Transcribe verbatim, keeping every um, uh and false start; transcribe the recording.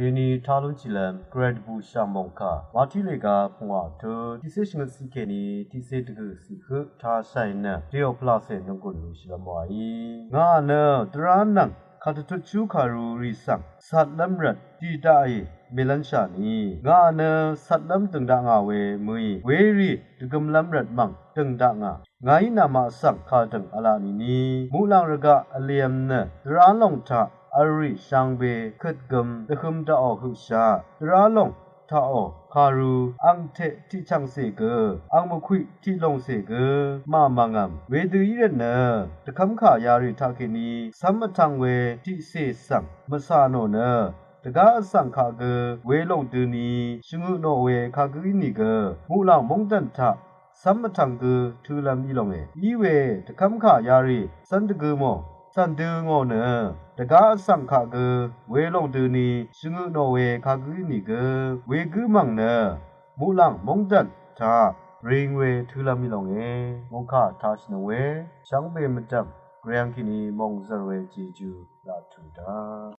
Deni talun chilvm Gvray dvbù shà mòngkà Mati lèga pungwà tut tiqsé shvngøt siq kèní tiqsé dvgø̀ siq høq tashàì nø Dèò pvlacè nònggùn lushìlv́m wàí. Ngà nø dvrá nvng kàdvtutshú kàru rì svng catlv́m rvt dì daqì mèlv́nshà ni. Ngà nø catlv́m dø̀ng daq ngà we mø̀í werì dvgømlv́m rvt mv̀ng dø̀ng daq ngà. Ngàí namaq svng kàdø̀ng v̄la nìni muqlàng rvgaq vlev̄m nø dvrá lòng taq v̄l rì shvngbe køtgøm dvhøm daqò høqshaq dvrá lòng taqò kàru angteq tiqchv̀ngcè gø ang mvkwiq tiqlòngcè gø màmv̀ngv̀m wedø í rvt nø dvkv́mkà yarì taqkèní cv́m vtv̄ng we tiqcè svng mvcà nò nø dvgá vsvng kaq gø welòng døni shvngø nò we kagǿ í nìgø muqlàng móngdv̀n taq cv́m vtv̄ng gø tø̄lv̄m í longe. Í we dvkv́mkà yarì cv́n dvgø mò cv̀n dø ngò nø dvgá vsvng kaq gø welòng døni shvngø nò we kagǿ í nìgø wegǿ mv̀ng nø muqlàng móngdv̀n taq ring we tø̄lv̄m í longe. Mòngkà tashìnøng we shvngbe mvdv̀m Gvray ang kèní mòngzv̀r we jeju laq tø̄ daq